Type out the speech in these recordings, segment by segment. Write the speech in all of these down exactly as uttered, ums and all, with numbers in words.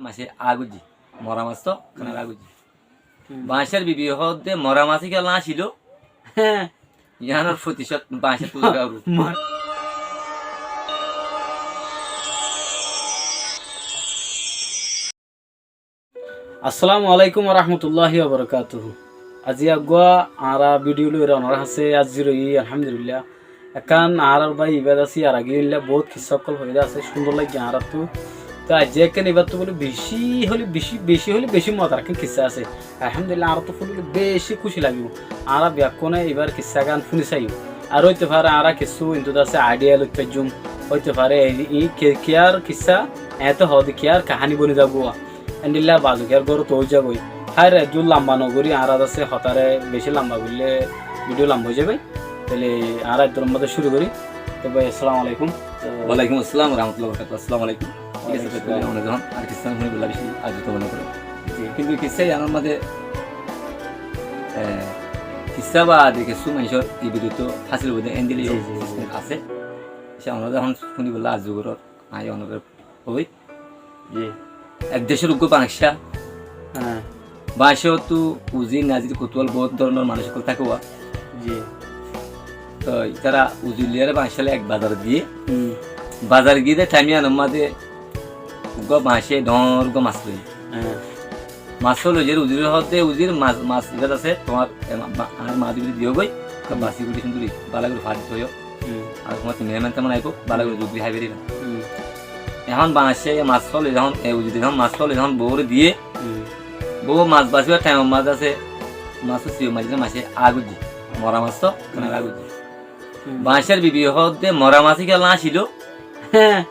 Mace agoijjé, mora mas to, kene agoijjé. Bañcor bibi hoódde mora mas kiyólla acíl. Hé. Yíanor foticót bañcor tulu gauru. Assalamu alaikum warahmatulláhi wabarakátuhu. Aijja eggúa añára bidiyó loiyóre onórar hañsé házir óiyi, alhamdulillah. Ekkán añárar bái ibá asé, ar age óilla boóut kissá ókkol hoiyé de asé, cúndor laiggé añáráttu. Te aijja ekkán ibáttu bóli bicí hoilé bicí, bicí hoilé bicí mozar ekkán kissá asé. Alhamdulillah, añáráttu fúnile bicí kúci lagibó. Añára beggúne ibár kissá gán fúni saiyum. Ar óito fare añára kissú intú de asé aidiya loi faijjum. Óito fare e, e, ke, kiyár kissá, eéñtte hoóde kiyár kaháni boni zagói. Endilla bazu kiyár górot ói zagói. Háire, eddúr lamba no gorí, añára de asé hotáre bicí lamba goillé bidiyó lamba ói zagói. Tóile añára eddúr mazé cúru gorí. Te bái, assalamu alaikum. Walaikum assalam wa rahmatullahi wa barakatuhu. Assalamu alaikum. Thík asé, walaikum assalam. Tóile añára zehón ar kissá fúnibólla bicí arzu mone goré. Ji. Kintu kissá yíanor mazé, e, kissá baade kissú maincór e bidiyót hásil óibo de endilla, ji, ji, ji, sistem asé. Kissá añára zehón fúnibólla arzu gorór, añí onoré Ói. Ji. Ek decór uggúa baáñcá. Há. Baáñcóttu uzir nazir kotuwal boóut dóronor manúic ókkol táke. Ji. Toi ítara uzir loiyaré baáñcá loi ek bazar diyé. Hum. Bazar giyé dé thaim yíanor mazé uggúa baáñce dhoóñr uggúa mas loiyé. Há. Mas ól loiyaré uziré hoódde, "Uzir, mas, mas ibát asé, tuáñr, e, ma-, ma-, añár maáti buli diyó goi, hmm, basi gori cúndori, bála gori fari toiyó. Hmm. Ar tuáñr meheman teheman aibó, bála gori zuk gori hái faribá." Hmm. Ehón baáñce mas ól loiyaré ehón, e, uzire ehón mas ól loiyaré ehón bouwóre diyé. Hmm. Bou mas basibar thaimor mazé asé, mas siyó maijjé mace agoijjé. Mora mas tó, hmm, kene agoijjé. Hmm. Baáñcor bibi hoódde mora mas kiyólla acíl. Hé.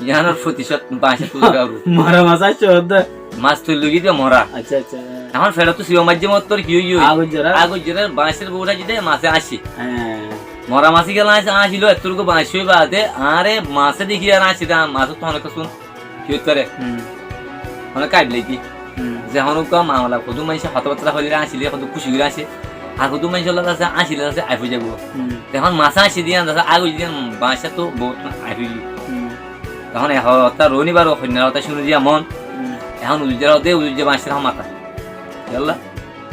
Yíanor foticót baáñcor tulu gauru. Mora mas aiccé hoódde? Mas tui loi giyé dé mora. Accá, accá. Ehón feçottu siyó maijjé mottor ki óiye? Agoijjé. Agoijjé, baáñcor bouwót aijjé dé, mace aiccé. Hé. Mora mas kiyólla aiccé, acíl, ettúr uggúa baáñc ói baade, añáre mace dekí ar aiccé dé, mace tó honó kessú ki óit fare? Hmm. Honó kaib laigé. Hmm. Ze honó uggúa mamela hodún maincé hotábatta hoilé acíl, hodún kúci gorí aiccé. Ar hodún maincór lói asé, acíl asé, aif ói zaibó. Hmm. Te ehón mace aiccé dé yián asé, agoijjé dé yián baáñcá tó bout aif ói giyé. Hmm. Te ehón e hotá roóni baro hoinnar hotá cúni diyé mon. Hmm. Ehón uzir zar hoódde, uzir zar baáñcár ehón matá. Yalla,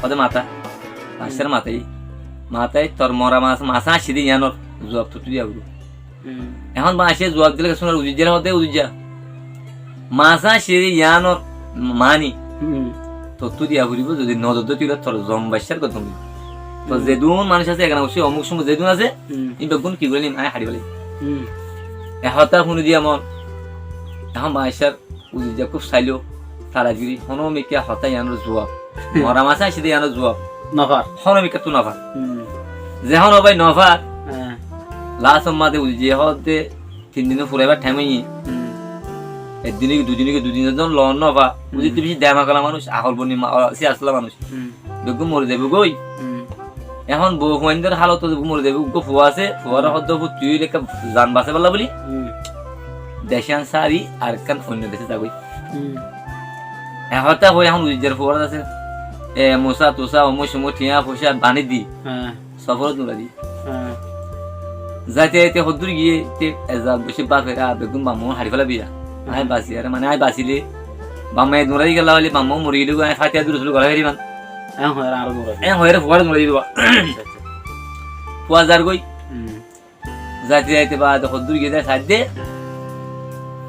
hoódde matá. Baáñcár, hmm, matái. Matái tor mora mas, mace aiccé dé yiánor zuab tottú diya foribó. Hmm. Ehón baáñce zuab dile kessú no, uzir zar hoódde, uzir zar. Mas aiccé dé yiánor maáni, hmm, tottú diya foribó, zodi no dódde tóile tor zom baiccár goddom óibo. To, hmm, zedún manúic asé, egana uccí omuk somuk zedún asé, hmm, ín beggún ki gorí nim, añí haçi félai. Hmm. E hotá fúni diyé mon. Ehón baáñcár uzir zar kúb sailó, talac gorí, honó mikká hotá yiánor zuab. Mora mas aiccé dé yiánor zuab. No far. Honó mikká tú no far. Hmm. Ze honó bái no far. Há. Lastor mazé uzir zar hoódde tin din furaibar thaim óiye. Hmm. Ek din ki, dui din ki, dui din zon lon no fa. Hmm. Uzir tó bicí dema gola manúic, akol boni ma-, o, siyas ola manúic. Hmm. Beggún mori zaibó goi. Hmm. Ehón bou fuaindor hálot ó mori zaibó, uggúa fua asé, fuare, hmm, hoódde fut tui lekka zan basaibálla buli. Hmm. Dec yián sári arekkán oinno dece zagói. Hmm. E hotá hoi ehón uzir zar fuare asé. E, musa tusa, omuk somuk, thiañ foicá bani di. Há. Soforot nuraidi. Há. Zaite zaite hoddúr giyé, te eza boiccé bafera, beggún bamma haçi félaibo. Há. Añí basi, are mane añí basile, bamma e nuraidi gela hoile, bamma mori gele, añí Fatiha durud sórif gorí fari man. Eén hoiyóre aró nuraidi. Eén hoiyóre fuare nuraidi dibo. Accá, accá. Fua zargói. Hmm. Zaite zaite baade hoddúr giyé de saidde,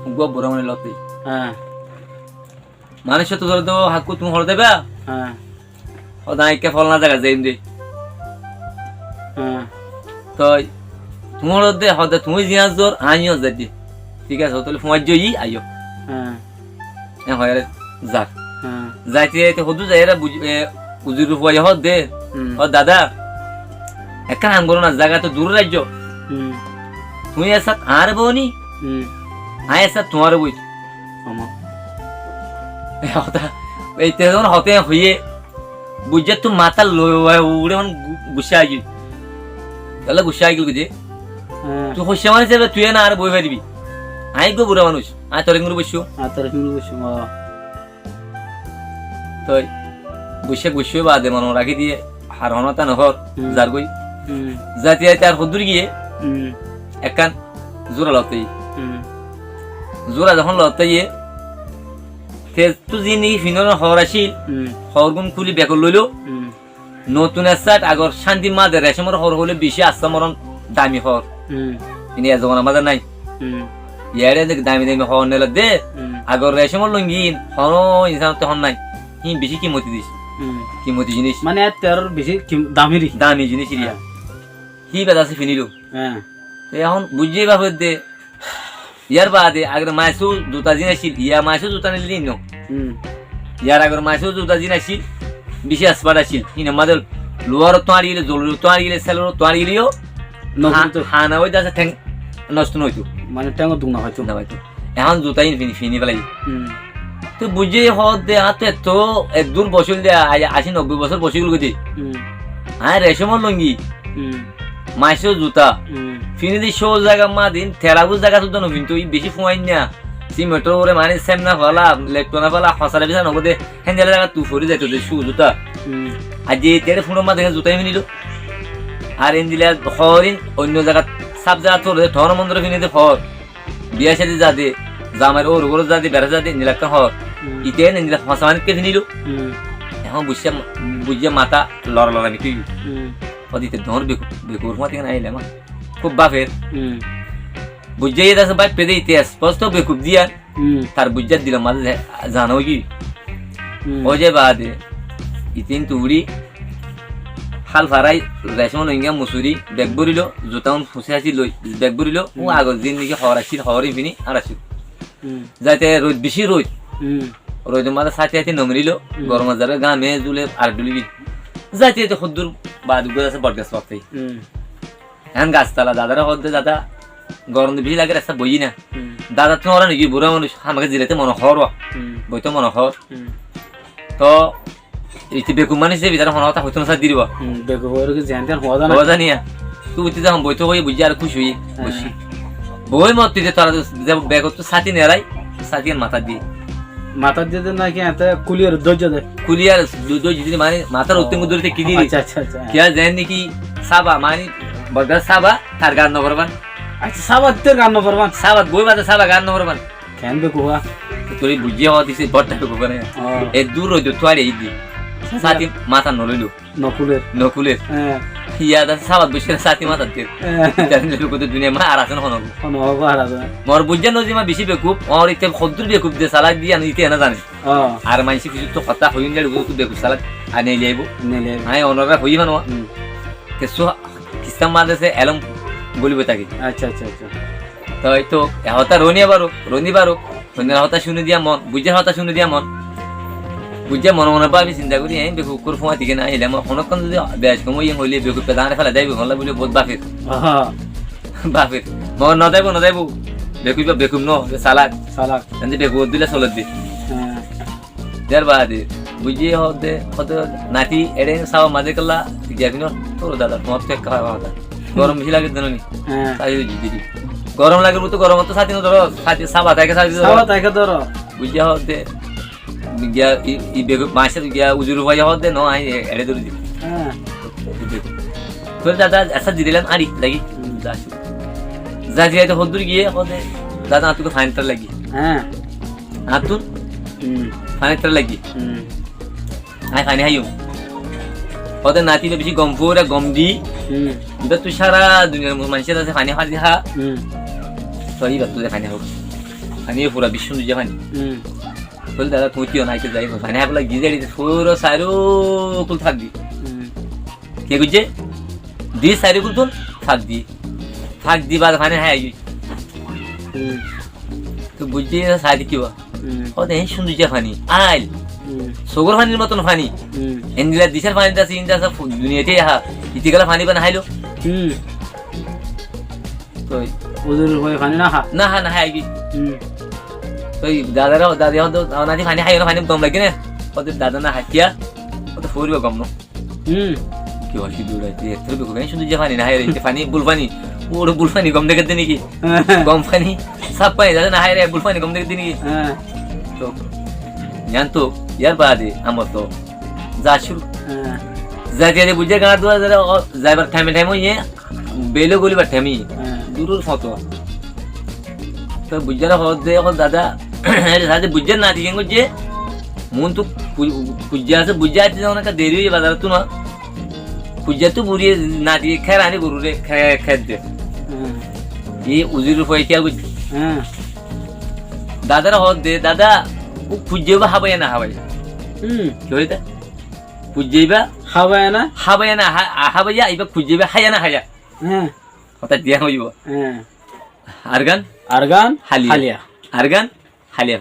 uggúa bura manúic lóti. Há. Manúic tó zor do, "Hakkú, tuñí hoçé zaiba?" Há. Hoódde, "Añí ekká folana zagat zaiyum de." Há. Toi, "Tuñí hoçé zaiba?" Hoódde, "Tuñí ziyán zor, añíyo zai de." Thík asé, tóile fuañijjó óiyi, aiyó. Há. Eén hoiyóre zar. Há. Zaite zaite hoddúr zaiyóre buj-, e, uzir fuaye hoódde, hmm, "Ó dada, ekkán ham goró na, zaga tó duror raijjó. Hmm. Tuñí essát añáre bou ni, hmm, añí essát tuáñre boi." Ama. E hotá, e te zehón hotá hoiyé, buijjé tu matá loi uçé, mane gu-, guccá aigiyói. Toile guccá aigiyói de. Há. Tui hoiccá mane sába tui eén añáre boi faribi. Añí eggúa bura manúic. Añí toré kingóri boiccúm. Añí toré kingóri boiccúm, o. Toi, guccá guccá baade mone rakí diyé, ar honó hotá no hoór, hmm, zargói. Hmm. Zaite zaite ar hoddúr giyé, hmm, ekkán zura lottáiye. Hmm. Zura zehón lottáiye, Te ettú ziín niki finór hoor accíl, Hmm. hoorgún kúli bekot loiló. Hmm. Notun ek sáit agor cántir mazé recómor hoor hoilé bicí assá moron dami hoor. Hmm. Ini e zobanar mazé nái. Hmm. Yéçe de dami dami hoor neladde, Hmm. agor recómor lungi iín honó insanottú hon nái. Híin bicí kimoti dis. Hmm. Kimoti jinis. Mane, ettú ar bicí kim-, dami ri. Dami jinis iriya. Híba de asé finiló. Há. Te ehón buijjé báfe de, yar baade agor maisó zuta ziín accíl, iya maisó zuta neilé no. Hmm. Yar agor maisó zuta ziín accíl, bicí expert accíl. Híinor mazé luwarottú añçi gilé, zolurottú añçi gilé, selorottú añçi gilé yó, No, ha-, kintu hana ói de asé, théng nosto no óito. Mane théngor duk no faito. No faito. Ehón zuta iín fini, fini félai. Hmm. Te buijjé hoódde, añáttu ettó, eddúr bosóil de, a-, ací nobbói bosór bosói gúl goi de. Hmm. Añí recómor lungi, Hmm. maisó zuta. Hmm. Fini de cóu zagar mazé de, telabú zagat uddá no fintó, í bicí fuain na. Simentor uore mani semna fala, lektóna fala, hosara bisa no gode, héndilla zagat tu fori zaito de cóu zuta. Hmm. Ar ze tere fuñçor mazé de zuta iín finiló. Ar endilla hoórin oinno zagat, saf zagat fore de, toóno mondor fini de hoór. Biya cádi zade, zamair óur gór zade, bera zade, endilla ekkán hoór. Hmm. Ite endilla fasa manit ke finiló. Hmm. Ehón buijjé, buijjé matá lora lora miti óiye. Hmm. Hoódde ite doñr beku-, bekufor fúañti kené ailé ma. Kúb báfer. Hmm. Buijjé yé de asé báippe de ite esposto bekuf diyan. Hmm. Tar buijjé dilor mazé za-, zana óiye. Hmm. Ói zai baade, itin turi, hál farai, recómor lungi musuri, bek bóriló, zuta un fusí así loi, bek bóriló, u Hmm. agor zindigi hoór accíl, hoór iín fini, ar accíl. Hmm. Zaite roid, bicí roid. Hmm. Roidor mazé sáti sáti no meriló, Hmm. goromor zare game zule ar duli giyé. Zaite zaite hoddúr baade uggúa asé botgas fak fai. Hmm. Ehón gas tala dadare hoódde, "Dada, gorom de bicí lager, essa boiyí na." Hmm. Dadattú óran óiye, bura manúic, hámaká zilaite mone hoór, Hmm. boito mone hoór. Hmm. Toh, ite bekuf manúic de bútore hono hotá hoito no sá diriba. Hmm, bekuf óile ki zeén teén hoó zane. Hoó zane ya. Toh uite zehón boito hoiye buijjé ar kúci óiye, Há. boiccé. Boi mottor de tora ze begottú sáti nerai, sáti en matát diye. Matát diye de naki ete kuliyar dóijje de? Kuliyar dó-, dóijje de mane matár Oh. ottu dóri táki de. Accá, accá, accá. Kiyá zeén niki sába mane borgar sába tar gan no forban. Accá, sába tar gan no forban. Sábat boi bade sába gan no forban. Keén de kuwa? Tori buijjé hoó dise borda de kuwa ne. Oh. E duro de tuare idi. Sáti matát no loilo. No kuler. No kuler. Há. Iya da sábat boiccé sáti matát de. Há. Ita ni logo de duniya ma ar asé no hono. Hono hoó ar asé. Mor buijjá no zima bicí bekuf, or ite hoddúr bekuf de salak diyan ite ena zane. Oh. Ar maincé kissú to hotá hoiyún de, uguttu bekuf salak ar neilaibo. Neilaibo. Añí onorare hoiyí fano. Hmm. Kissú kissá mazé elóm goli boi táke. Accá, accá, accá. Toi to e hotá roni baro, roni baro. Roni hotá cuni diya mon, buijjár hotá cuni diya mon. Buijjá mone mone babi sinta gori, añí bekuf ókkol fúañti kené ailé ma, honokkán zodi beci kom óiye hoile bekuf pe dare félai daibo, holla buli bout bafir. Aha. Bafir. Mo no daibo, no daibo. Bekuf ba bekuf no, salak. Salak. Ende bekuf dile soler de. Há. Der baade, buijjé hoódde, hoódde, nati, eçe sába mazé kella, giya fino, tor dada, tuáñr to ekká hotá. Gorom bicí lager de no ni? Há. Sáti didi. Gorom lager buli to gorom to sáti no doro, sáti sába táke sáti doro. Sába táke doro. Buijjé hoódde, giya, i, i bego, maicá giya uzur fai hoódde, no, añí e-, eçe dori di. Há. Tor dada, esa dirilam ari lagi. Hmm. Za. Za, za, hoddúr giye, hoódde, dada, añáttu fani tar lagi. Há. Añáttu Hmm. fani tar lagi. Hmm. Añí fani háiyum. Hoódde nati, bicí gom fura, gom di. Hmm. Ibattú sára duniyar maincé asé fani há di há. Hmm. Toi ibattú de fani há. Fani fura bicí cúndor fani. Hmm. Bóle, dada, tuñí kiyó nai, kiyó zai, fani há bóle, gizari de fura sairó kul fak di. Hmm. Ki goijjé? Di sairó kul tun fak di. Fak di baade fani hái giyé. Hmm. Toi buijjé, sai de ki ba? Hmm. Hoódde, "Eén cúndor fani. Ail. Hmm. Sogor fanir moton fani." Hmm. Endilla disar fani de asé, inde asé, fu-, duniyate aha. Itigala fani bana háilo. Hmm. Toi. Uzur hoi fani na há. Na há, na há, egi. Hmm. Toi dadare, dadi hoódde, "Nati fani hái, fani gom lage na?" Hoódde, "Dada na há, kiyá?" Hoódde, "Foriba gom no." Hmm. Ki hoór ki duraite, ettór bekuf, eén cúndor fani na hái re, ite fani bul fani. Ore bul fani gom dekér de niki? Gom fani, saf fani, dada na hái re, bul fani gom dekér de niki? Há. Toi, yián to, yar baade, amar to, za cúru. Há. Zaite zaite buijjé gañr duar zare, o, zaibar thaime thaime óiye, belo golibar thaime. Há. Duror foto. Toi buijjá hoódde, hoódde dada, ere sáde buijjá nati keén goijjé, Muúntu ku-, kuijja asé, buijjá aitté zehón ekká deri óiye bazarottú na. Kuijjattu buri nadi kher aní gorure khe-, kher de. Há. Ei uzuror fua kiyál goijjé. Há. Dadare hoódde, dada, ó kuijja ibá hábaiya na hábaiya? Hum. Ki hoiyé dé? Kuijja ibá hábaiya na? Hábaiya na há-, a-, hábaiya, ibá kuijja ibá háiya na háiya? Há. Hotá diya hoibo. Há. Argan? Argan? Háliya. Háliya. Argan? Háliya.